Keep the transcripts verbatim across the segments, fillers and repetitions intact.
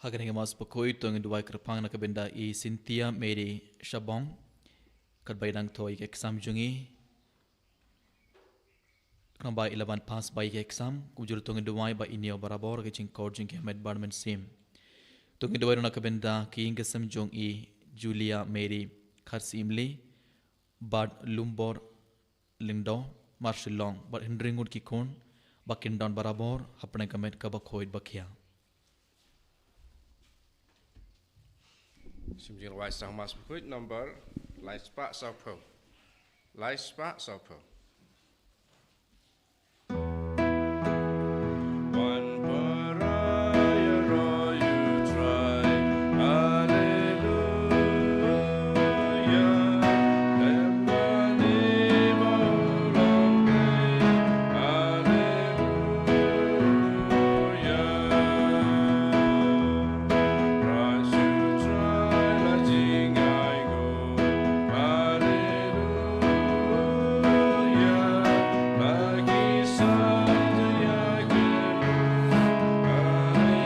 Ha kane ka Mass Bakhuid to ngin duwai kyrpang na ka bynta i Cynthia Mary Shabong, katba i dang thoh ïa ka exam jong i. Khnang ba i lah ban pass bha ïa ka exam, kumjuh ruh to ngin duwai ba i ñiew barabor ka jingkor jong ki hamet bad mynsiem. To ngin duwai ruh na ka bynta ki ïing ki sem jong i Julia Mary Kharsyimli, bad Lumbor Lyngdoh, Marshillong, bad hynriew ngut ki khun, ba kin don barabor hapdeng ka met kaba khuid ba khia. Shim jingduwai sha Mass Bakhuid number lai spah sawphew. Lai spah sawphew. Wan para ïaroh ïa U Trai. Haleluia. Lem bad i ba u long dei. Haleluia. Trai shu trai la jingai ko. Haleluia. Ba ki sa jaya ki. Haleluia.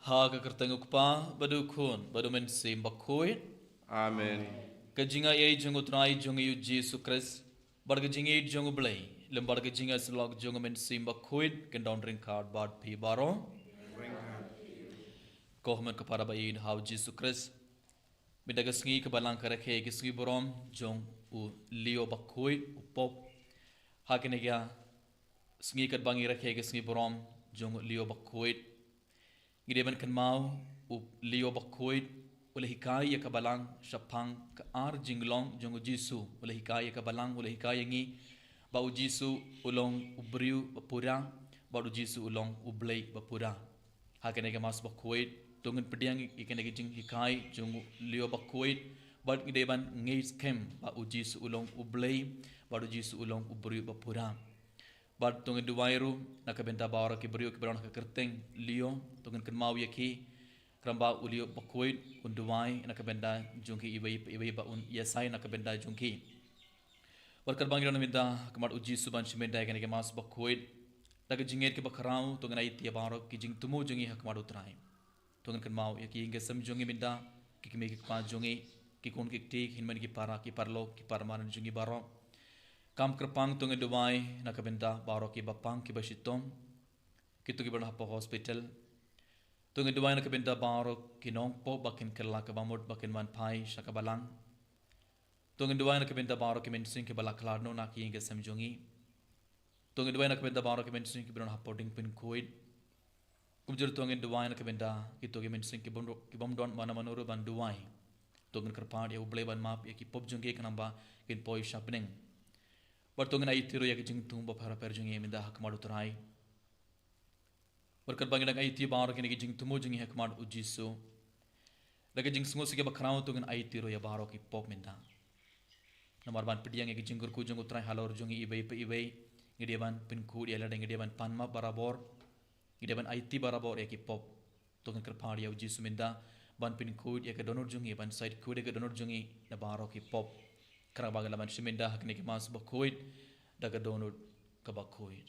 Ha ka kyrteng U Kpa, bad U Khun, bad U Mynsiem Bakhuid. Amen. Ka jingaiei jong U Trai jong ngi U Jisu Khrist, bad ka jingïeit jong U Blei, lem bad ka jingïasyllok jong U Mynsiem Bakhuid, kin don ryngkat bad phi baroh. Ko hynmen ko para ba ïeit ha U Jisu Khrist. Mynta ka sngi ka Balang ka rakhe ïa ka sngi burom jong U Leo Bakhuid, u Pope. Ha kane ka sngi katba ngi rakhe ïa ka sngi burom jong U Leo Bakhuid, ngi dei ban kynmaw U Leo Bakhuid u la hikai ïa ka Balang shaphang ka ar jinglong jong U Jisu. U la hikai ïa ka Balang, u la hikai ïa ngi ba U Jisu u long u briew ba pura, bad U Jisu u long U Blei ba pura. Ha kane ka Mass Bakhuid to ngin pdiang ïa kane ka jinghikai jong U Leo Bakhuid, bad ngi dei ban ngeit skhem ba U Jisu u long U Blei, bad U Jisu u long u briew ba pura. Bad to ngin duwai ruh na ka bynta baroh ki briew kiba don ha ka kyrteng Leo, to ngin kynmaw ïa ki, khnang ba U Leo Bakhuid un duwai na ka bynta jong ki iwei pa iwei, ba un ïasai na ka bynta jong ki. Bad katba ngi don mynta ha khmat U Jisu ban shim bynta ïa kane ka Mass Bakhuid, da ka jingngeit kaba khraw to ngin aiti ïa baroh ki jingthmu jong ngi ha khmat U Trai. To ngin kynmaw ïa ki ïing ki sem jong ngi mynta, ki kmie ki kpa jong ngi, ki khun ki kti, ki hynmen ki para, ki paralok, ki parman jong ngi baroh. Kam kyrpang to ngin duwai na ka bynta baroh kiba pang kiba shitom, kito kiba don hapoh hospital. To ngin duwai na ka bynta baroh ki nongpop ba kin kylla kaba mut ba kin wan phai sha ka Balang. To ngin duwai na ka bynta baroh ki mynsiem kiba la khlad noh na ki ïing ki sem jong ngi. To ngin duwai na ka bynta baroh ki mynsiem kiba don hapoh dieng pynkhuid. Kumjuh ruh to ngin duwai na ka bynta kito ki mynsiem ki bym, ki bym don mano mano ruh ban duwai. To ngin kyrpad ïa U Blei ban map ïa ki pop jong ki khnang ba kin poi sha bneng. Bad to ngin aiti ruh ïa ki jingthmu bapher bapher jong ngi mynta ha khmat U Trai. Bad katba ngi dang aiti baroh kine ki jingthmu jong ngi ha khmat U Jisu, da ka jingsngewsih kaba khraw to ngin aiti ruh ïa baroh ki pop mynta. Namar ban pdiang ïa ki jingkyrkhu jong U Trai halor jong ngi iwei pa iwei, ngi dei ban pynkhuid ïa lade, ngi dei ban pan map barabor, ngi dei ban aiti barabor ïa ki pop. To ngin kyrpad ïa U Jisu mynta ban pynkhuid ïa ka dohnud jong ngi, ban shait khuid ïa ka dohnud jong ngi na baroh ki pop. Khnang ba ngin lah ban shim mynta ha kane ka Mass Bakhuid da ka dohnud kaba khuid.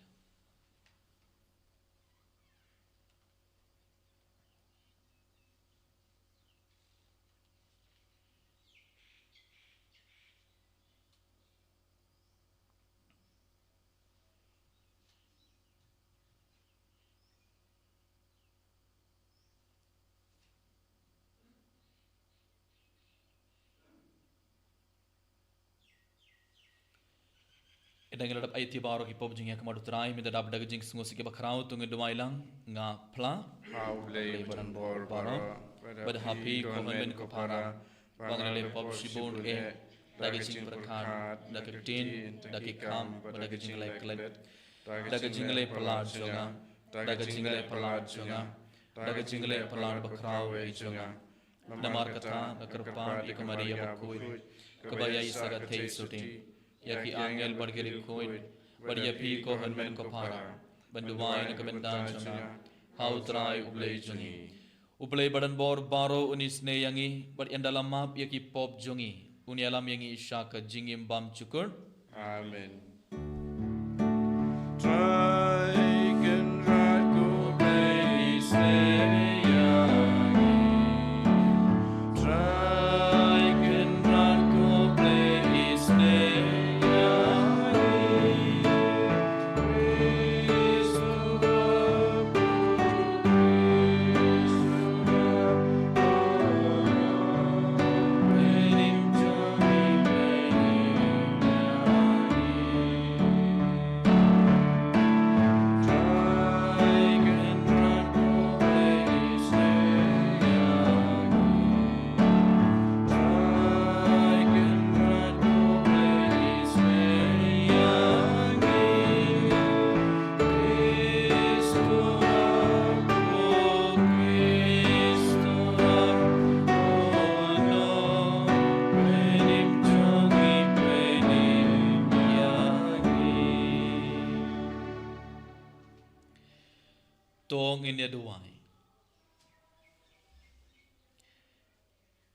Ynda ngi la dep aiti baroh ki pop jong ngi ha khmat U Trai, mynta dap da ka jingsngewsih kaba khraw to ngin duwai lang. Nga phla ha U Blei Uba don bor baroh, bad ha phi ko hynmen ko para, ba nga la leh pop shibun eh, da ka jingpyrkhat, da ka ktien, da ki kam, bad da ka jingleh klet, da ka jingleh palat jong nga, da ka jingleh palat jong nga, da ka jingleh palat bakhraw eh jong nga. Namar kata nga kyrpad ïa ka Maria bakhuid, kaba ïaishah ka theisotti, ïa ki angel bad ki riewkhuid, bad ïa phi ko hynmen ko para, ban duwai na ka bynta jong nga ha U Trai U Blei jong ngi. U Blei ba don bor baroh un isynei ïa ngi, bad ynda la map ïa ki pop jong ngi, un ïalam ïa ngi sha ka jingim bymjukut. Amen. Trai Kynrad ko Blei, isynei ïa ngi. Trai Kynrad ko Blei, isynei ïa ngi. To ngin ïa duwai.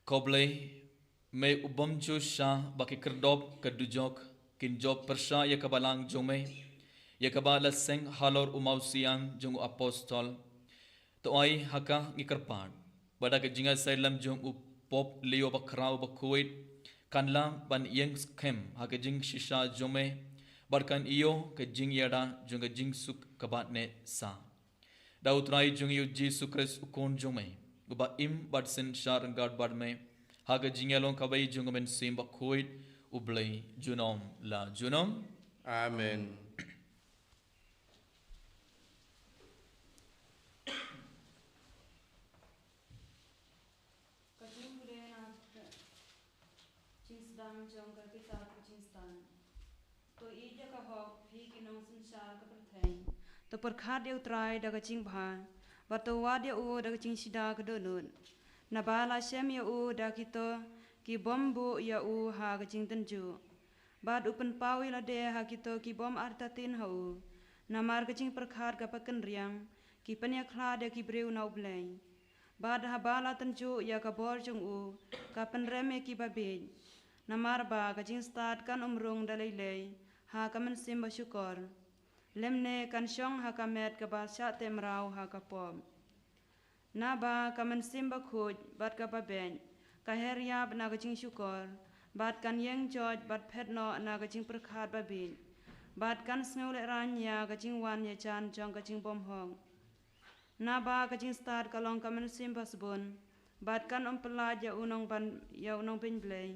Ko Blei, me u bym ju sha ba ki khyrdop ka dujok kin jop pyrshah ïa ka balang jong me, ïa kaba la seng halor u mawsiang jong u apostol. To ai ha ka ngi kyrpad ba da ka jingïasyriem jong u Pope Leo ba khraw ba khuid kan lah ban ïeng skhem ha ka jingshisha jong me bad kan ïoh ka jingïada jong ka jingsuk kaba neh sah. Da u Trai jong ngi u Jisu Khrist u Khun jong me, uba im bad synshar ryngkat bad me ha ka jingïalong kaba ïeit jong ka Mynsiem Bakhuid, U Blei junom la junom. Amen. Ka jingpule na ka jingsdang jong ka kitab ka jingstad. To ïeit ïa ka hok, phi ki nongsynshar ka pyrthei. To pyrkhat ïa u Trai da ka jingbha, bad to wad ïa u da ka jingshida ka dohnud. Naba la shem ïa u da kito ki bym buh ïa u ha ka jingtynjuh, bad u pynpaw ïa lade ha kito ki bym artatien ha u. Namar ka jingpyrkhat kaba kynriang, ki pynïakhlad ïa ki briew na U Blei. Bad haba la tynjuh ïa ka bor jong u, ka pynrem ïa kiba bieit. Namar ba ka jingstad kan ym rung da lei lei ha ka mynsiem bashukor, lymne kan shong ha ka met kaba shah teh mraw ha ka pop. Naba ka Mynsiem Bakhuid bad kaba bieit ka her ïap na ka jingshukor, bad kan ïeng joit bad phet noh na ka jingpyrkhat babieit, bad kan sngewlehrain ïa ka jingwan ïajan jong ka jingbymhok. Naba ka jingstad ka long ka mynsiem basbun, bad kan ym pyllait ïa u nongban, ïa u nongpynblei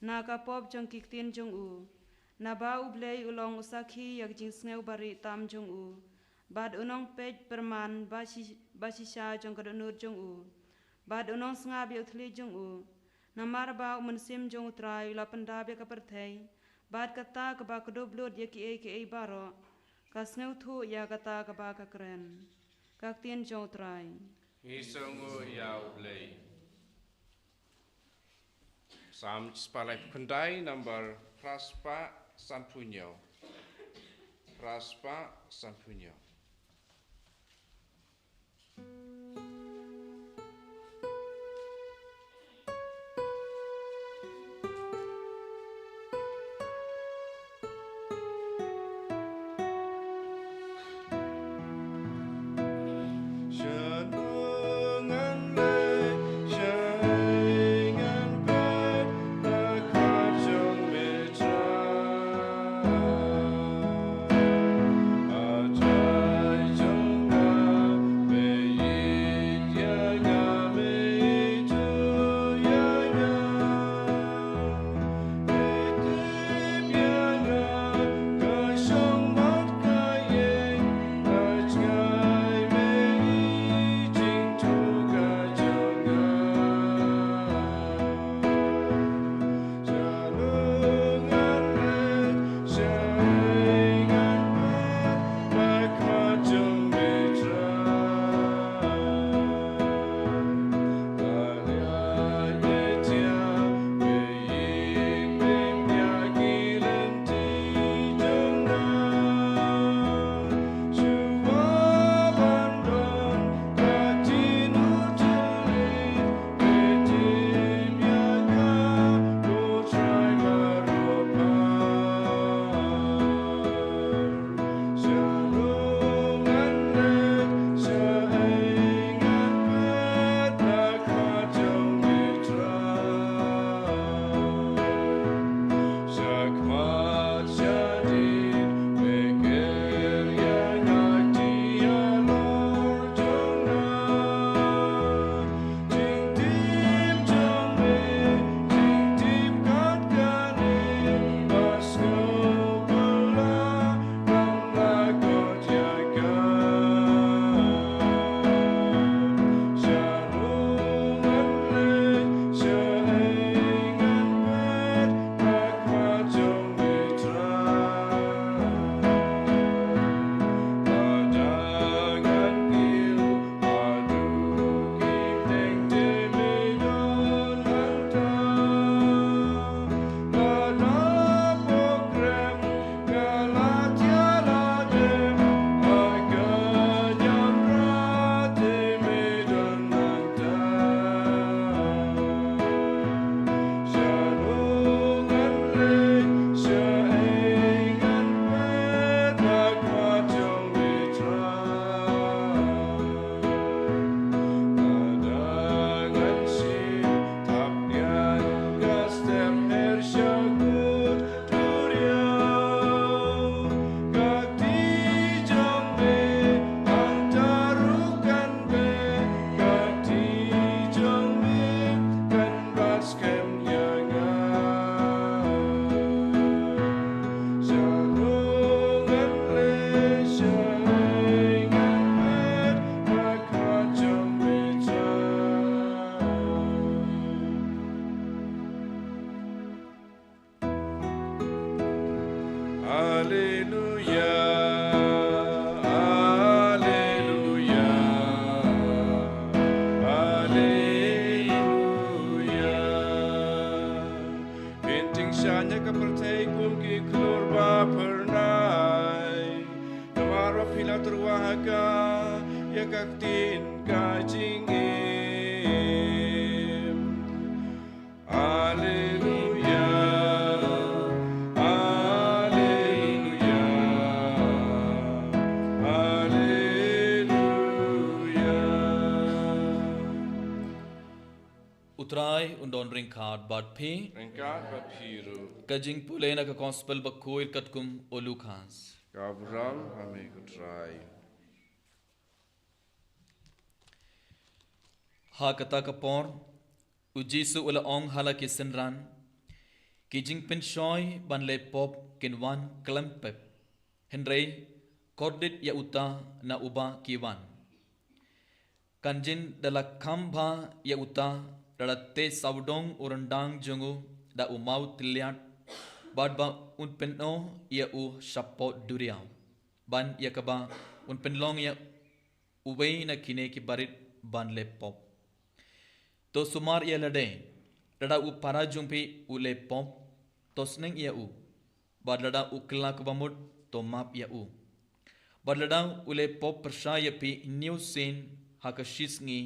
na ka pop jong ki ktien jong u. Naba U Blei u long u sakhi ïa ka jingsngew bari tam jong u, bad u nongpeit pyrman bashi-, bashisha jong ka dohnud jong u, bad u nongsngap ïa u thylliej jong u. Namar ba u Mynsiem jong u Trai u la pyndap ïa ka pyrthei, bad kata kaba kdup lut ïa kiei kiei baroh ka sngewthuh ïa kata kaba ka kren. Ka ktien jong u Trai. Ngi sngewnguh ïa U Blei. Salm shispah laiphew khyndai, number phra spah sanphew hynñiew. Phra spah sanphew hynñiew. Alleluia, Alleluia, Alleluia. Pynting shane ka pyrthei kum ki khlur ba phyrnai. Namar ba phi la tyrwa ha ka ïa ka ktien ka jingim. Alleluia, Alleluia, Alleluia. U Trai un don ryngkat bad phi. Ryngkat bad phi ruh. Ka jingpule na ka Gospel bakhuid katkum u Lukas. Ka burom ha me ko Trai. Ha kata ka por, u Jisu u la ong ha la ki synran, ki jingpynshoi ban leh pop kin wan khlem pep. Hynrei, kordit ïa uta na uba ki wan. Kan jin da la kham bha ïa uta, da la teh sawdong u ryndang jong u da u maw tylliat, bad ba un pynnoh ïa u shapoh duriaw. Ban ïa kaba un pynlong ïa uwei na kine ki barit ban leh pop. To sumar ïa lade, lada u para jong phi u leh pop, to sneng ïa u. Bad lada u kylla kaba mut, to map ïa u. Bad lada u leh pop pyrshah ïa phi hynñiew sien ha ka shi sngi,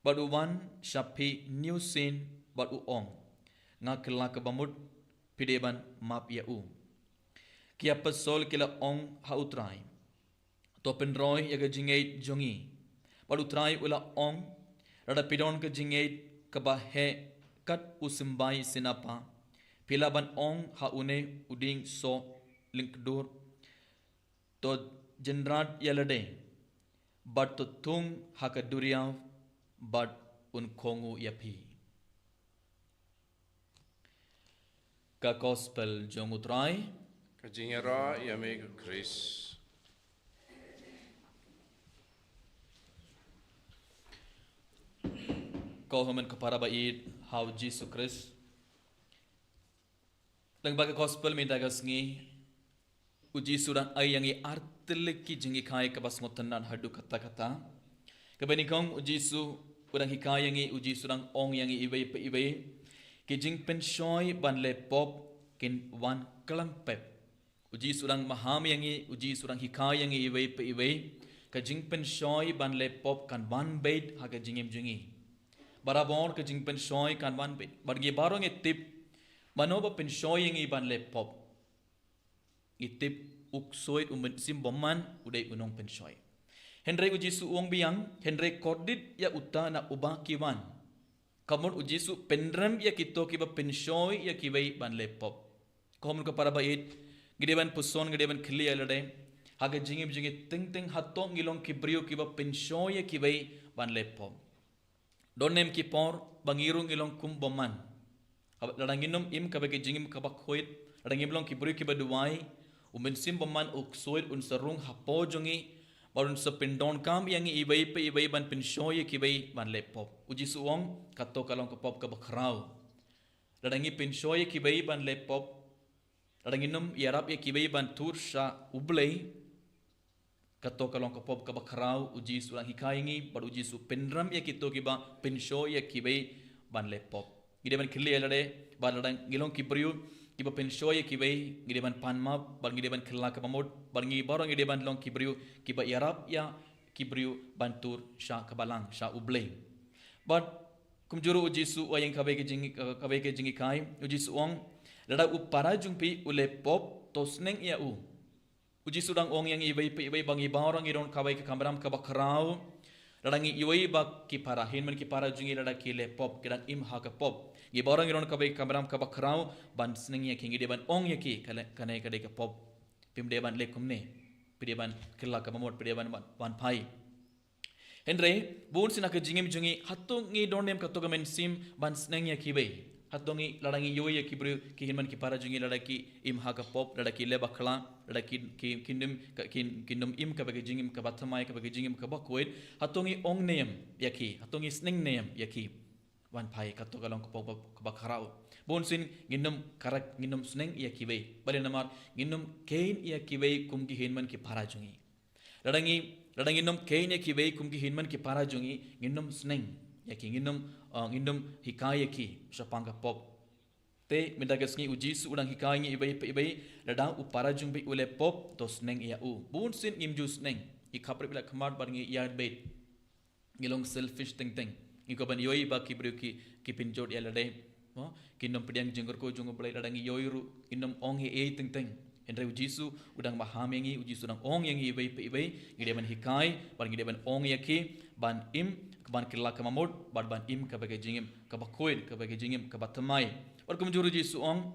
bad u wan sha phi hynñiew sien bad u ong, nga kylla kaba mut, phi dei ban map ïa u. Ki apostol ki la ong ha u Trai, to pynroi ïa ka jingngeit jong ngi. Bad u Trai u la ong, lada phi don ka jingngeit kaba heh kat u symbai sinapa, phi lah ban ong ha une u dieng soh lyngkdur, to jynrat ïa lade, bad to thung ha ka duriaw, bad un khong u ïa phi. Ka Gospel jong u Trai. Ka jingïaroh ïa me ko Khrist. Ko hynmen ko para ba ïeit ha u Jisu Khrist. Lyngba ka Gospel mynta ka sngi, u Jisu u dang ai ïa ngi ar tylli ki jinghikai kaba sngewtynnat haduh katta katta. Kaba nyngkong u Jisu u dang hikai ïa ngi, u Jisu u dang ong ïa ngi iwei pa iwei, ki jingpynshoi ban leh pop kin wan khlem pep. U Jisu u dang maham ïa ngi, u Jisu u dang hikai ïa ngi iwei pa iwei, ka jingpynshoi ban leh pop kan wan beit ha ka jingim jong ngi. Barabor ka jingpynshoi kan wan beit. Bad ngi baroh ngi tip, mano ba pynshoi ïa ngi ban leh pop. Ngi tip u ksuid u Mynsiem Bymman u dei u nongpynshoi. Hynrei u Jisu u ong biang, hynrei kordit ïa uta na uba ki wan. Ka mut u Jisu u pynrem ïa kito kiba pynshoi ïa kiwei ban leh pop. Ko hynmen ko para ba ïeit, ngi dei ban puson, ngi dei ban kylli ïa lade, ha ka jingim jong ngi teng teng hato ngi long ki briew kiba pynshoi ïa kiwei ban leh pop. Don ne em ki por ba ngi ruh ngi long kum u bymman. Lada ngim im kaba ka jingim kaba khuid, lada ngim long ki briew kiba duwai, u Mynsiem Bymman u ksuid un sa rung hapoh jong ngi, bad un sa pyndonkam ïa ngi iwei pa iwei ban pynshoi ïa kiwei ban leh pop. U Jisu u ong, kato ka long ka pop kaba khraw. Lada ngi pynshoi ïa kiwei ban leh pop, lada ngim ïarap ïa kiwei ban tur sha U Blei, kato ka long ka pop kaba khraw. U Jisu u dang hikai ïa ngi, bad u Jisu u pynrem ïa kito kiba pynshoi ïa kiwei ban leh pop. Ngi dei ban kylli ïa lade, bad lada ngi long ki briew kiba pynshoi ïa kiwei, ngi dei ban pan map, bad ngi dei ban kylla kaba mut, bad ngi baroh ngi dei ban long ki briew kiba ïarap ïa ki briew ban tur sha ka balang, sha U Blei. Bad kumjuh ruh u Jisu u ai ïa ngi kawei ka jing, kawei ka jinghikai, u Jisu u ong, lada u para jong phi u leh pop, to sneng ïa u. U Jisu u dang ong ïa ngi iwei pa iwei ba ngi baroh ngi don kawei ka kamram kaba khraw. Lada ngi iwei ba ki para, hynmen ki para jong ngi lada ki leh pop, ki dang im ha ka pop, ngi baroh ngi don kawei ka kamram kaba khraw ban sneng ïa ki, ngi dei ban ong ïa ki, kane, kane ka dei ka pop. Phim dei ban leh kumne. Phi dei ban kylla kaba mut, phi dei ban, ban, ban phai. Hynrei, bun sien ha ka jingim jong ngi, hato ngi don ne em kato ka mynsiem ban sneng ïa kiwei. Hato ngi, lada ngi ïohi ïa ki briew, ki hynmen ki para jong ngi, lada ki im ha ka pop, lada ki leh bakla, lada ki, ki, kim, ka, ki, kim im kaba ka jingim kaba thymmai, kaba ka jingim kaba khuid, hato ngi ong ne em ïa ki, hato ngi sneng ne em ïa ki. Wan phai, kato ka long ka pop kaba khraw. Bun sien ngin ym correct, ngin ym sneng ïa kiwei. Balei? Namar ngin ym khein ïa kiwei kum ki hynmen ki para jong ngi. Lada ngi, lada ngin ym khein ïa kiwei kum ki hynmen ki para jong ngi, ngin ym sneng ïa ki, ngin ym, uh, ngin ym hikai ïa ki shaphang ka pop. Te mynta ka sngi U Jisu u dang hikai ngi iwei pa iwei, lada u para jong phi u leh pop, to sneng ïa u. Bun sien ngim ju sneng. Ngi khapbrip ïa la khmat bad ngi ïaid beit. Ngi long selfish teng teng. Ngi kwah ban ïohi ba ki briew ki, ki pynjot ïa lade. Mo, kin ym pdiang jingkyrkhu jong U Blei lada ngi ïohi ruh, kin ym ong ei ei teng teng. Hynrei U Jisu u dang maham ïa ngi, U Jisu u dang ong ïa ngi iwei pa iwei, ngi dei ban hikai, bad ngi dei ban ong ïa ki ban im, ban kylla ka bamut, bad ban im kaba ka jingim kaba khuid, kaba ka jingim kaba thymmai. Bad kumjuh ruh U Jisu u ong,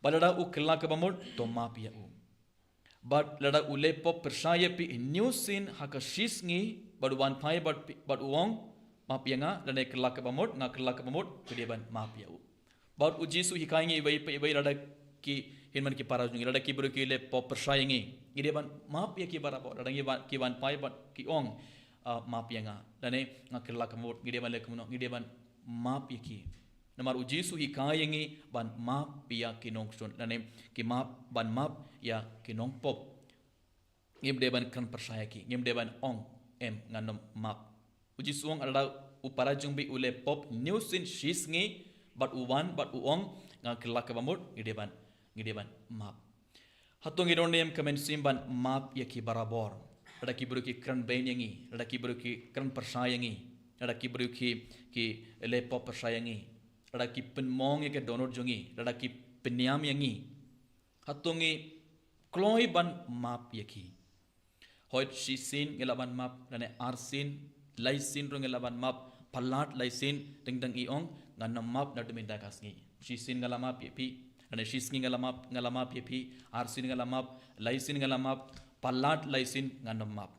bad lada u kylla ka bamut, to map ïa u. Bad lada u leh pop pyrshah ïa phi hynñiew sien ha ka shisngi, bad u wan phai bad phi, bad u ong, map ïa nga, lane kylla ka bamut, nga kylla ka bamut, phi dei ban map ïa u. Bad U Jisu u hikai ngi iwei pa iwei, lada ki hynmen ki para jong ngi, lada ki briew ki leh pop pyrshah ïa ngi, ngi dei ban map ïa ki barabor, lada ngi wan, ki wan phai bad ki ong, ah, map ïa nga, lane nga kylla ka bamut, ngi dei ban leh kumno, ngi dei ban map ïa ki. Namar U Jisu u hikai ïa ngi ban map ïa ki nongshun, lane ki map, ban map ïa ki nongpop. Ngim dei ban kren pyrshah ïa ki, ngim dei ban ong, em, ngan ym map. U Jisu u ong, lada u para jong phi u leh pop hynñiew sien shisngi, bad u wan, bad u ong, nga kylla ka bamut, ngi dei ban, ngi dei ban map. Hato ngi don ne em ka mynsiem ban map ïa ki barabor? Lada ki briew ki kren bein ïa ngi, lada ki briew ki kren pyrshah ïa ngi, lada ki briew ki, ki leh pop pyrshah ïa ngi, lada ki pynmong ïa ka dohnud jong ngi, lada ki pynïam ïa ngi. Hato ngi kloi ban map ïa ki? Hooid shisien ngi lah ban map, lane arsien, laisien ruh ngi lah ban map, palat laisien, teng teng i ong, ngan ym map naduh mynta ka sngi. Shisien nga la map ïa phi, lane shisngi nga la map, nga la map ïa phi, arsien nga la map, laisien nga la map, palat laisien ngan ym map.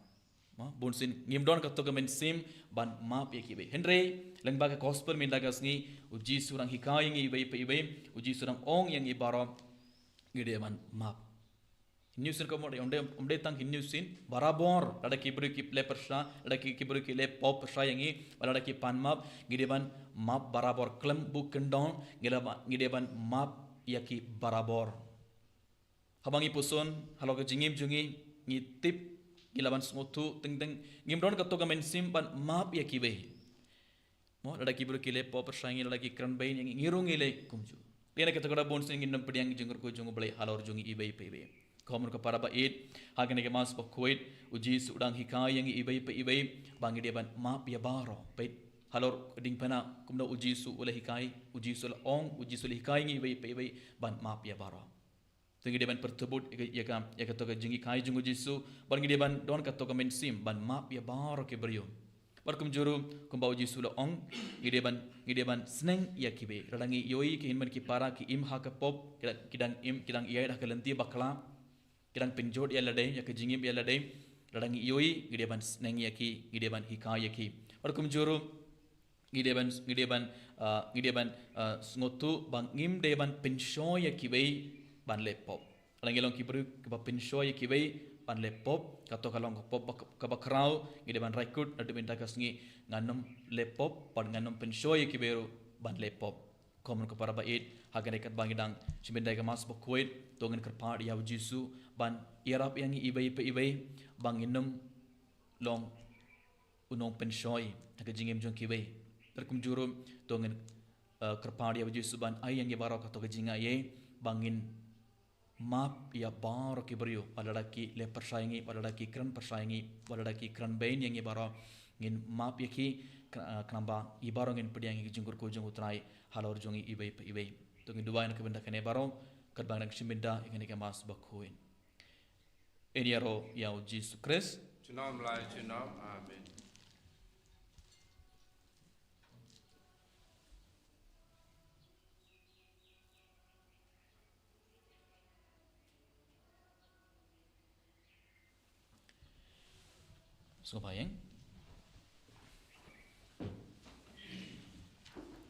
Mo, bun sien ngim don kato ka mynsiem ban map ïa kiwei. Hynrei lyngba ka gospel mynta ka sngi, U Jisu u dang hikai ïa ngi iwei pa iwei, U Jisu u dang ong ïa ngi baroh, ngi dei ban map. Hynñiew sien ka mut, ym dei, ym dei tang hynñiew sien, barabor, lada ki briew ki leh pyrshah, lada ki, ki briew ki leh pop pyrshah ïa ngi, bad lada ki pan map, ngi dei ban map barabor, khlem buh kyndong, ngi dei ban, ngi dei ban map ïa ki barabor. Haba ngi puson halor ka jingim jong ngi, ngi tip, ngi lah ban sngewthuh teng teng, ngim don kato ka mynsiem ban map ïa kiwei. Mo, lada ki briew ki leh pop pyrshah ïa ngi, lada ki kren bein ïa ngi, ngi ruh ngi leh kumjuh. Te na kata ka daw bun sien ngin ym pdiang jingkyrkhu jong U Blei halor jong ngi iwei pa iwei. Kumno ka para ba ïeit, ha kane ka Mass bakhuid, U Jisu u dang hikai ïa ngi iwei pa iwei, ba ngi dei ban map ïa baroh. Peit halor diengphna, kumno U Jisu u la hikai, U Jisu u la ong, U Jisu u la hikai ïa ngi iwei pa iwei, ban map ïa baroh. Te ngi dei ban pyrthei bud ïa ka, ïa ka, ïa kato ka jinghikai jong U Jisu, bad ngi dei ban don kato ka mynsiem ban map ïa baroh ki briew. Bad kumjuh ruh, kumba U Jisu u la ong, ngi dei ban, ngi dei ban sneng ïa kiwei. Lada ngi ïohi ki hynmen ki para ki im ha ka pop, ki dang, ki dang im, ki dang ïaid ha ka lynti bakla, ki dang pynjot ïa lade, ïa ka jingim ïa lade, lada ngi ïohi, ngi dei ban sneng ïa ki, ngi dei ban hikai ïa ki. Bad kumjuh ruh, ngi dei ban, ngi dei ban, ah, ngi dei ban, ah, sngewthuh ba ngim dei ban pynshoi ïa kiwei ban leh pop. Lada ngi long ki briew kiba pynshoi ïa kiwei ban leh pop, kato ka long ka pop ba, kaba khraw, ngi dei ban rai kut, naduh mynta ka sngi ngan ym leh pop, bad ngan ym pynshoi ïa kiwei ruh ban leh pop. Kumno ka para ba ïeit, ha kane katba ngi dang shim bynta ïa ka Mass bakhuid, to ngin kyrpad ïa U Jisu ban ïarap ïa ngi iwei pa iwei, ba ngin ym long u nongpynshoi ha ka jingim jong kiwei. Bad kumjuh ruh, to ngin, eh, kyrpad ïa U Jisu ban ai ïa ngi baroh kato ka jingaiei, ba ngin map ïa baroh ki briew, wat lada ki leh pyrshah ïa ngi, wat lada ki kren pyrshah ïa ngi, wat lada ki kren bein ïa ngi baroh, ngin map ïa ki, kyn-, eh, khnang ba ngi baroh ngin pdiang ïa ka jingkyrkhu jong U Trai halor jong ngi iwei pa iwei. To ngin duwai na ka bynta kane baroh, katba ngi dang shim bynta ïa kane ka Mass bakhuid. Yn ïaroh ïa U Jisu Khrist. Junom la junom, amen. Sngewbha ïa.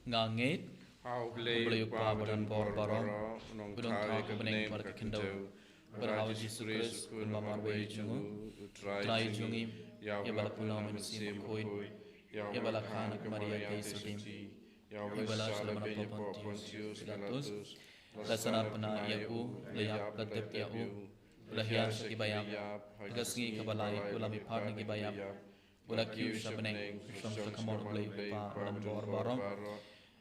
Nga ngeit ha U Blei U Kpa badonbor baroh, u nongthaw ïa ka bneng bad ka khyndew, bad ha U Jisu Khrist u khun ba marwei jong u, u Trai jong ngi, ïa uba la pynlong ha ka Mynsiem Bakhuid, ïa uba la kha na ka Maria ka Ïsyrdi. Ïa u la shah la beiñ hapoh Pontius Pilatus, la sanad bnai ïa u, la ïap la tep ïa u, la hiar sha kiba ïap, ha ka sngi kaba lai u la mihpat na kiba ïap, u la kiew sha bneng, u shong sha ka kamon U Blei U Kpa Baroh,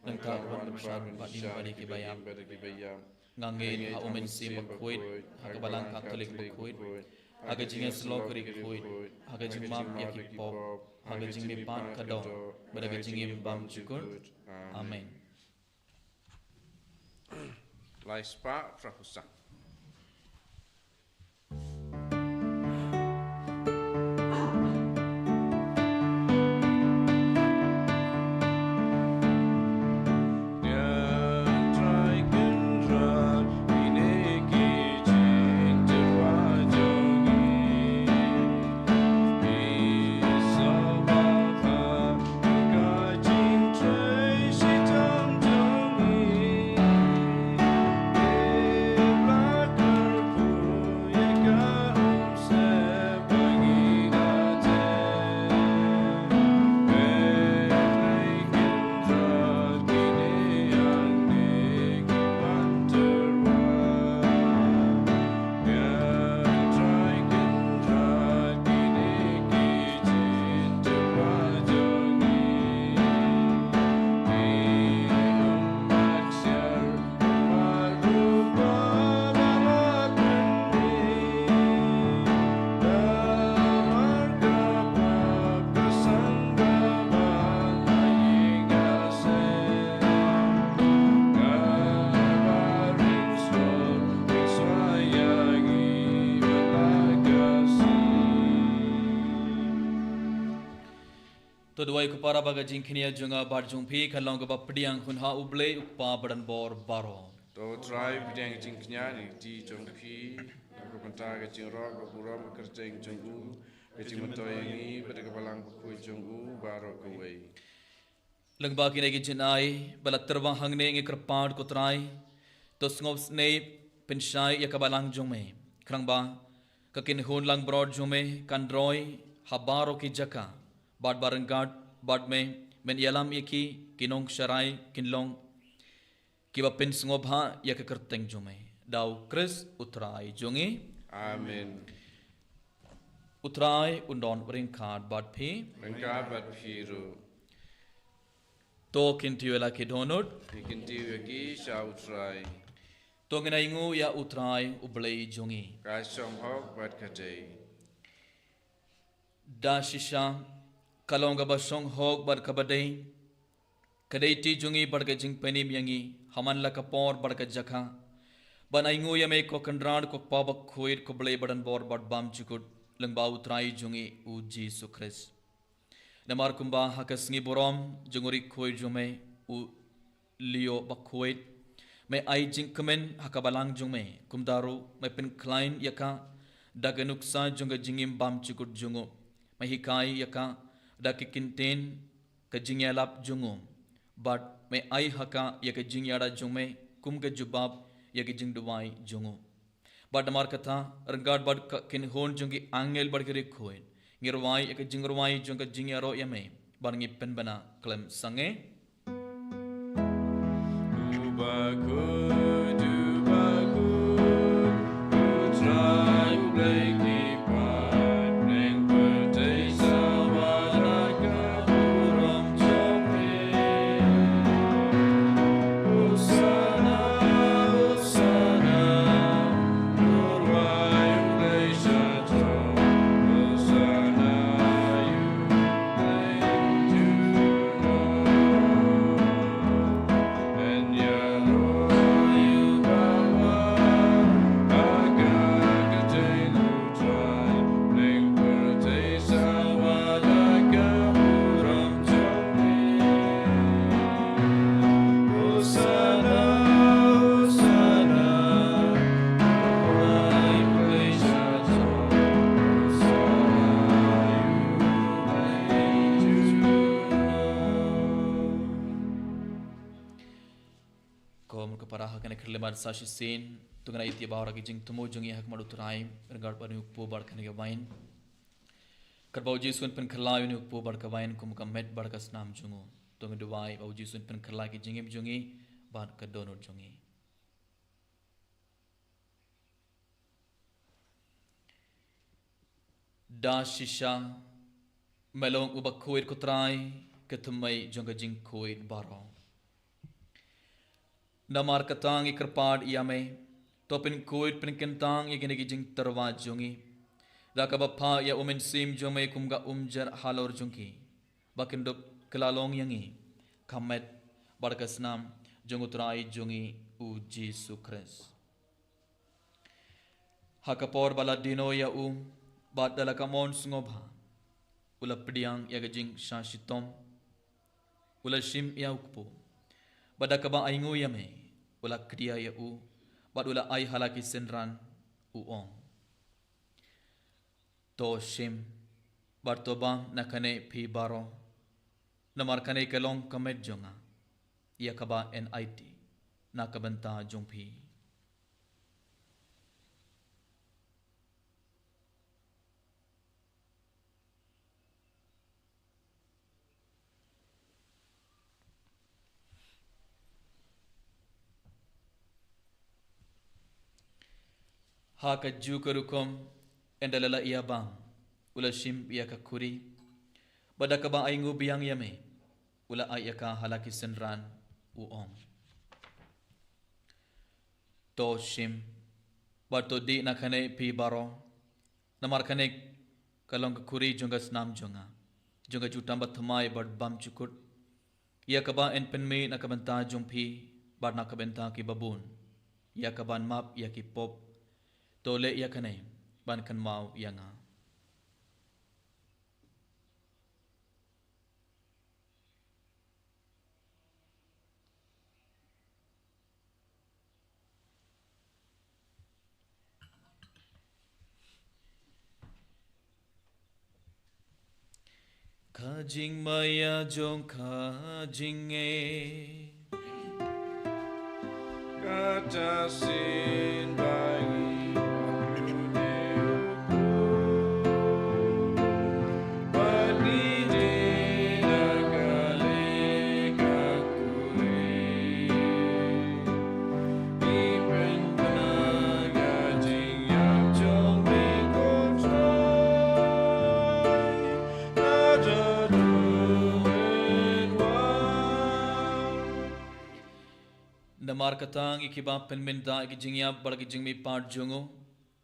nangta u wan ban bishar bad im bad ïa kiba ïap. Nga ngeit ha U Mynsiem Bakhuid, ha ka Balang Katholik bakhuid, ha ka jingïasyllok ri khuid, ha ka jingmap ïa ki pop, ha ka jingmihpat ka doh, bad ha ka jingim bymjukut. Amen. Lai spah phra phew san. To duwai ko para ba ka jingkñia jong nga bad jong phi kan long kaba pdiang hun ha U Blei U Kpa Baroh. To Trai pdiang jingkñia na ka kti jong phi, na ka bynta ka jingrok ka burom ka kyrteng jong u, ka jingmyntoi ïa ngi bad ka Balang Bakhuid jong u baroh kawei. Lyngba kine ki jingai ba la tyrwa hangne ngi kyrpad ko Trai, to sngewsynei pynshai ïa ka Balang jong me, khnang ba ka kynhun langbrot jong me kan roi ha baroh ki jaka, bad ba ryngkat bad me men ïalam ïa ki, ki nongsharai kin long kiba pynsngewbha ïa ka kyrteng jong me. Da U Khrist U Trai jong ngi. Amen. U Trai un don ryngkat bad phi. Ryngkat bad phi ruh. To kyntiew ïa la ki dohnud. Ngi kyntiew ïa ki sha U Trai. To ngin ainguh ïa U Trai U Blei jong ngi. Ka shong hok bad ka dei. Da shisha ka long kaba shong hok bad kaba dei. Ka dei kti jong ngi bad ka jingpynim ïa ngi ha man la ka por bad ka jaka ban ainguh ïa me ko Kynrad, ko Kpa Bakhuid, ko Blei Baroh bad bymjukut, lyngba U Trai jong ngi U Jisu Khrist. Namar kumba ha ka sngi burom jong u rikhuid jong me u Leo Bakhuid, me ai jingkmen ha ka Balang jong me, kumta ruh me pynkhlaiñ ïa ka da ka nuksa jong ka jingim bymjukut jong u, me hikai ïa ka da ka kyntien ka jingïalap jong u, bad me ai ha ka ïa ka jingïada jong me kum ka jubab ïa ka jingduwai jong u. Bad namar kata, ryngkat bad ka kynhun jong ki angel bad ki rikhuid, ngi rwai ïa ka jingrwai jong ka jingïaroh ïa me, bad ngi pynbna khlem sangeh. Kum ka para ha kane ka khyllipmat sa shisien, to ngin ïaid bad ka jingthmu jong ngi ha khmat u Trai, ryngkat bad une u kpu bad kane ka wain. Katba u Jisu un pynkylla ïa une u kpu bad ka wain kum ka met bad ka snam jong u. To ngin duwai ba u Jisu un pynkhlaiñ ki jingim jong ngi bad ka dohnud jong ngi. Da shisha, me long uba khuid ko Trai, ka thymmei jong ka jingkhuid baroh. Namar kata ngi kyrpad ïa me, to pynkhuid pynkyntang ïa kine ki jingtyrwa jong ngi, da kaba phah ïa u Mynsiem jong me kum ka umjer halor jong ki, ba kin dup kylla long ïa ngi ka met bad ka snam jong u Trai jong ngi u Jisu Khrist. Ha ka por ba la dino ïa u, bad da la ka mon sngewbha, u la pdiang ïa ka jingshah shitom, u la shim ïa u kpu, bad da kaba ainguh ïa me, u la kdia ïa u, bad u la ai ha la ki synran, u ong: To shim, bad to bam na kane phi baroh, namar kane ka long ka met jong nga, ïa kaba yn aiti na ka bynta jong phi. Ha kajuh ka rukom, ynda la la ïa bam, u la shim ïa ka khuri, bad da kaba ainguh biang ïa me, u la ai ïa ka ha la ki synran, u ong: To shim, bad to dih na kane phi baroh, namar kane ka long ka khuri jong ka snam jong nga, jong ka jutang bathymmai bad bymjukut, ïa kaba yn pynmih na ka bynta jong phi bad na ka bynta ki babun, ïa kaban map ïa ki pop. To leh ïa kane ban kynmaw ïa nga. Ka jingmaïa jong ka jingngeit. Kata shisien ba ngi wan u Blei, ba ngi dei na ka lei ka khuri. Ngi pynbna ka jingïap jong me ko Trai, ka da dei wan. Namar kata ngi kiba pynmynta ïa ki jingïap bad ki jingmihpat jong u,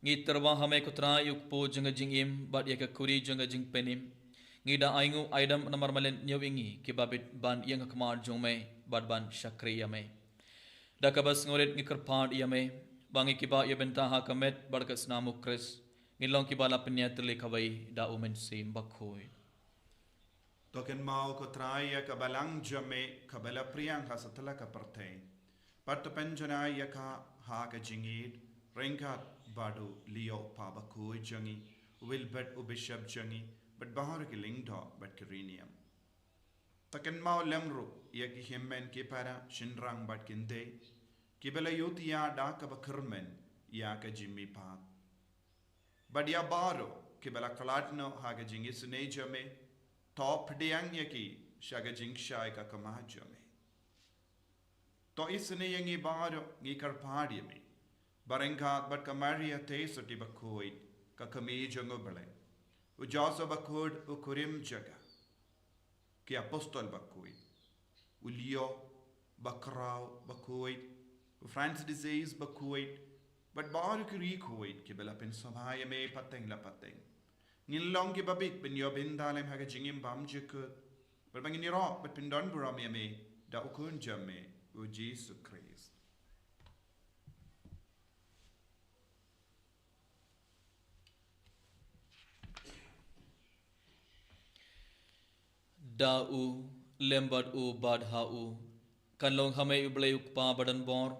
ngi tyrwa ha me ko Trai ïa u kpu jong ka jingim bad ïa ka khuri jong ka jingpynim. Ngi da ainguh aidam namar me lynñiew ïa ngi kiba bit ban ïeng ha khmat jong me bad ban shakri ïa me. Da kaba sngewrit ngi kyrpad ïa me, ba ngi kiba ïa bynta ha ka met bad ka snam u Khrist, ngin long kiba la pynïaid tylli kawei da u Mynsiem Bakhuid. To kynmaw ko Trai ïa ka balang jong me kaba la pdiang ha satlak ka pyrthei, bad to pynjanai ïa ka ha ka jingïeit, ryngkat bad u Leo u kpa bakhuid jong ngi, u Wilbert u bishop jong ngi, bad baroh ki lyngdoh bad ki riewniam. To kynmaw lem ruh ïa ki hynmen ki para, shynrang bad kynthei, kiba la ïohthiah da kaba kyrmen ïa ka jingmihpat. Bad ïa baroh kiba la khlad noh ha ka jingisynei jong me, to pdiang ïa ki sha ka jingshai ka khmat jong me. To isynei ïa ngi baroh, ngi kyrpad ïa me, ba ryngkat bad ka Maria Theisotti bakhuid, ka kmie jong u Blei, u Joseph bakhuid u kurim jong ka, ki apostol bakhuid, u Leo bakhraw bakhuid, u Francis d'Assisi bakhuid, bad baroh ki riewkhuid kiba la pynsngewbha ïa me pateng la pateng, ngin long kiba bit ban ïoh bynta lem ha ka jingim bymjukut, bad ba ngin ïaroh bad pyndonburom ïa me da u Khun jong me, u Jisu Khrist. Da u, lem bad u, bad ha u, kan long ha me u Blei u Kpa badonbor,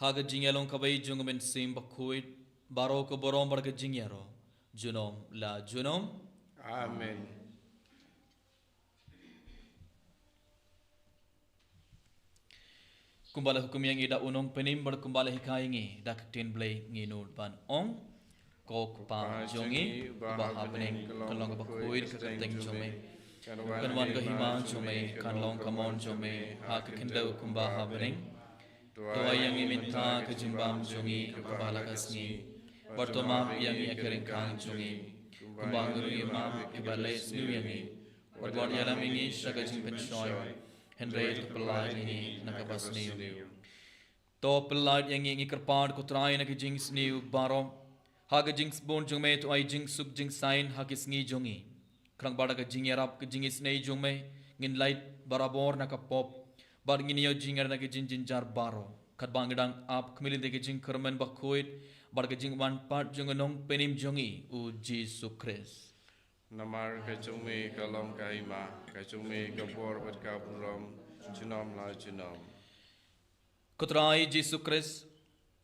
ha ka jingïalong kawei jong u Mynsiem Bakhuid, baroh ka burom bad ka jingïaroh, junom la junom. Amen. Kumba la hukum ïa ngi da u Nongpynim bad kumba la hikai ïa ngi da ka ktien Blei, ngin nud ban ong: Ko Kpa jong ngi uba ha bneng, ka long kaba khuid ka kyrteng jong me. Kan wan ka hima jong me, kan long ka mon jong me ha ka khyndew kumba ha bneng. To ai ïa ngi mynta ka jingbam jong ngi kaba la ka sngi, bad to map ïa ngi ïa ki ryngkang jong ngi, kumba ngi ruh ngi map ïa kiba leh sniew ïa ngi. Wat ïalam ïa ngi sha ka jingpynshoi, hynrei to pyllait ïa ngi na kaba sniew. To pyllait ïa ngi, ngi kyrpad ko Trai, na ka jingsniew baroh. Ha ka jingsbun jong me to ai jingsuk jingsaiñ ha ki sngi jong ngi. Khnang ba da ka jingïarap ka jingisynei jong me, ngin lait barabor na ka pop, bad ngin ïoh jingïarap na ka jingjynjar baroh, katba ngi dang ap khmih lynti ka jingkyrmen bakhuid bad ka jingwan pat jong u Nongpynim jong ngi, u Jisu Khrist. Namar ka jong me ka long ka hima, ka jong me ka bor bad ka burom, junom la junom. Ko Trai Jisu Khrist,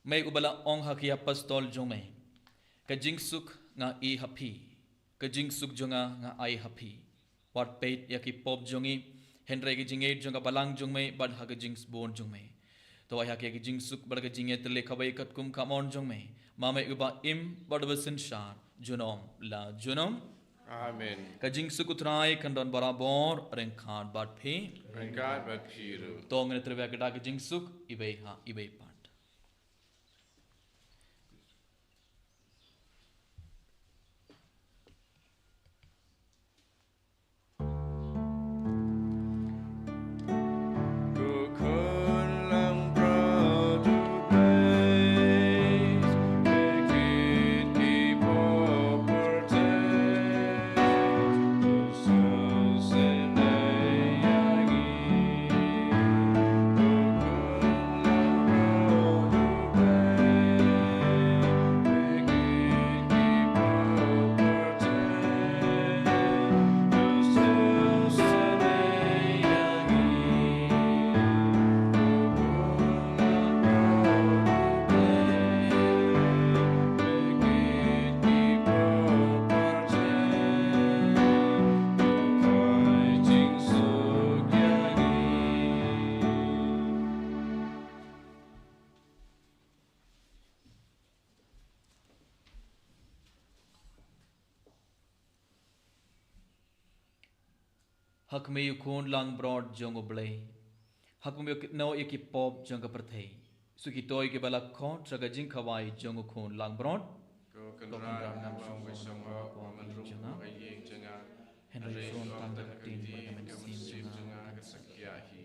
me uba la ong ha ki apostol jong me, ka jingsuk nga ai ha phi, ka jingsuk jong nga nga ai ha phi. Wat peit ïa ki pop jong ngi, hynrei ka jingngeit jong ka balang jong me bad ha ka jingsbun jong me. To ai ha ki ka jingsuk bad ka jingïatylli kawei katkum ka mon jong me, ma me uba im bad uba synshar, junom la junom. Amen. Ka jingsuk u Trai kan don barabor ryngkat bad phi. Ryngkat bad phi ruh. To ngin ïatrei bad ka jingsuk iwei ha iwei pat. Ha khmih u Khun langbrot jong U Blei, ha khmih u kynnoh ïa ki pop jong ka pyrthei. Shu kito kiba la khot sha ka jingkhawai jong u Khun langbrot. Ko Kynrad, ngam shym ong ba shong hok ba men rung ha ka ïing jong nga, hynrei shu ong tang ka ktien bad ka mynsiem jong nga kan sa kyiah hi.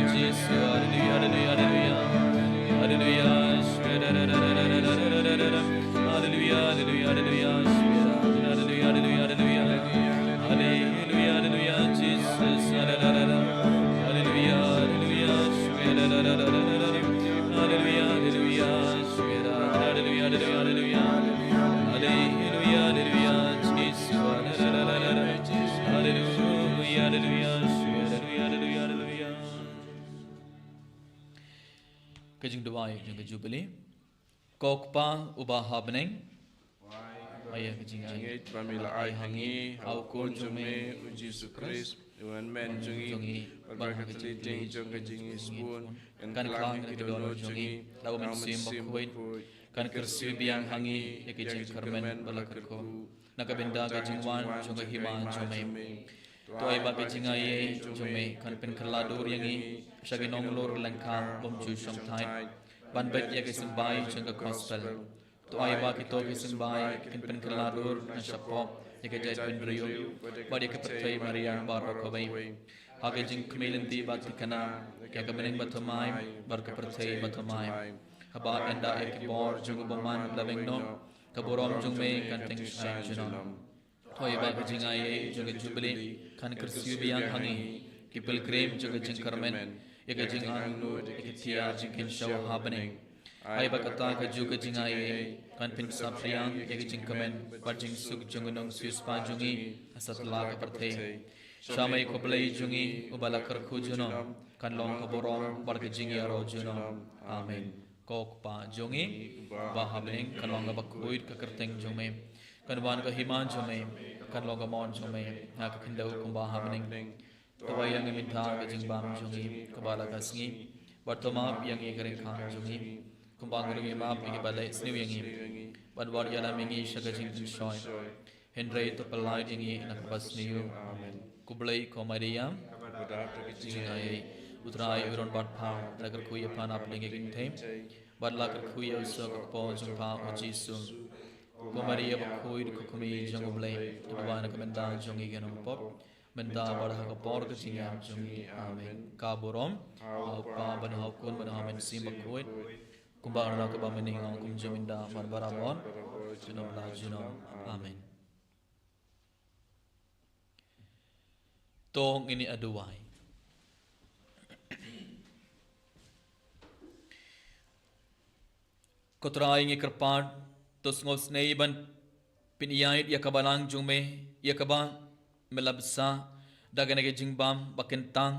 Jisu. Haleluya, haleluya, haleluya. Haleluya, haleluya, haleluya. Haleluya, haleluya, haleluya. Haleluya, haleluya, haleluya. Haleluya, haleluya, Jesus. Haleluya, haleluya. Haleluya, haleluya. Haleluya, haleluya, haleluya. Haleluya, haleluya, Jisu. Haleluya, haleluya, haleluya. Haleluya, haleluya, haleluya. Ka jingduwai jong ka Jubili. Ko Kpa uba ha bneng, ïa ka jingngeit ba me la ai ha ngi ha u Khun jong me u Jisu Khrist, u Hynmen jong ngi, bad ba ha ka tlot jong ka jingngeit sbun kan khang ïa ki dohnud jong ngi da u Mynsiem Bakhuid, kan kyrsiew biang ha ngi ïa ka jingkyrmen ba la kyrkhu na ka bynta ka jingwan jong ka Hima jong me. To ai ba ka jingaiei jong me kan pynkylla dur ïa ngi sha ki nonglor lyngkha bym ju shong thait ban beit ïa ka symbai jong ka Gospel. To ai ba kito ki symbai kin pynkylla dur na shapoh ïa ka jaitbynriew bad ïa ka pyrthei mariang baroh kawei, ha ka jingkhmih lynti ba thikna ïa ka bneng bathymmai bad ka pyrthei bathymmai, haba ynda ïa ki bor jong u bymman la weng noh, ka burom jong me kan tyngshaiñ junom. To ai ba ka jingaiei jong ka Jubili kan kyrsiew biang ha ngi ki pilgrim jong ka jingkyrmen ïa ka jingangnud ïa ki tiar jingkynshew ha bneng. Ai ba kata ka juk ka jingaiei kan pynsaphriang ïa ka jingkmen bad jingsuk jong u nongsiewspah jong ngi ha satlak ka pyrthei. Sha me ko Blei jong ngi uba la kyrkhu junom, kan long ka burom bad ka jingïaroh junom. Amen. Ko Kpa jong ngi ba ha bneng, kan long kaba khuid ka kyrteng jong me. Kan wan ka Hima jong me, kan long ka mon jong me ha ka khyndew kumba ha bneng. To ai ïa ngi mynta ka jingbam jong ngi kaba la ka sngi, bad to map ïa ngi ka ryngkang jong ngi, kumba ngi ruh ngi map ïa kiba leh sniew ïa ngi. Bad wat ïalam ïa ngi sha ka jingpynshoi, hynrei to pyllait ïa ngi na kaba sniew. Amen. Ko Blei, ko Maria, kaba dap da ka jingaiei, U Trai u don bad pha. La kyrkhu ïa pha na pdeng ki kynthei, bad la kyrkhu ïa u soh ka kpoh jong pha u Jisu. Ko Maria bakhuid, ko Kmie jong U Blei, to duwai na ka bynta jong ngi ki nongpop, mynta bad ha ka por ka jingïap jong ngi. Amen. Ka burom ha u Kpa bad ha u Khun bad ha u Mynsiem Bakhuid, kumba ha kaba mynnyngkong, kumjuh mynta bad barabor, junom la junom. Amen. To ngin ïa duwai. Ko Trai, ngi kyrpad, to sngewsynei ban pynïaid ïa ka balang jong me, ïa kaba me la bsa da kane ka jingbam ba kyntang,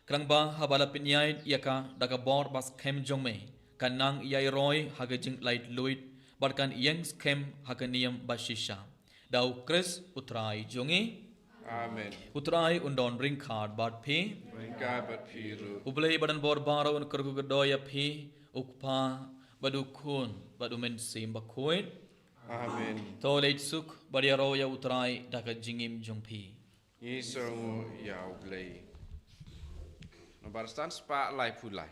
khnang ba haba la pynïaid ïa ka da ka bor ba skhem jong me, kan nang ïai roi ha ka jinglait luid bad kan ïeng skhem ha ka niam ba shisha. Da U Khrist U Trai jong ngi. Amen. U Trai un don ryngkat bad phi. Ryngkat bad phi ruh. U Blei ba don bor baroh un kyrkhu kyrdoh ïa phi, U Kpa bad U Khun bad U Mynsiem Bakhuid. Amen. To leit suk bad ïaroh ïa U Trai da ka jingim jong phi. Ngi sngewnguh ïa U Blei. Na Bar san spah laiphew lai.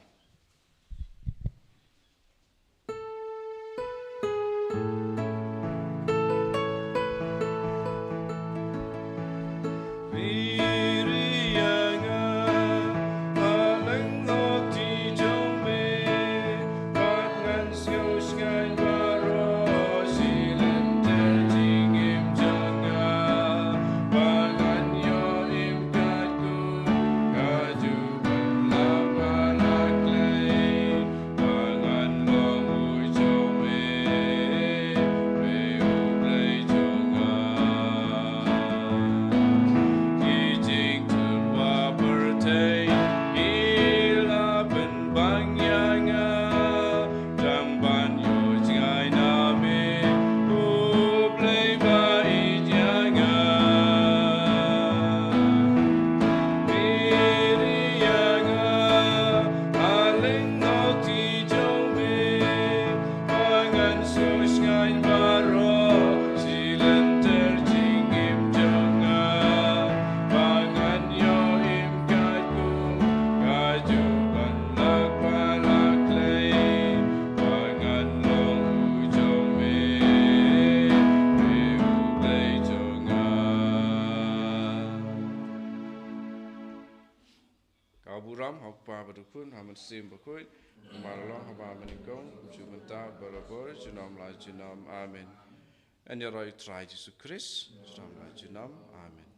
Ka burom ha u Kpa bad u Khun, ha u Mynsiem Bakhuid, kumba la long ha ba mynnyngkong, juh mynta, barabor, junom la junom. Amen. Yn ïaroh ïa u Trai Jisu Khrist, junom la junom. Amen.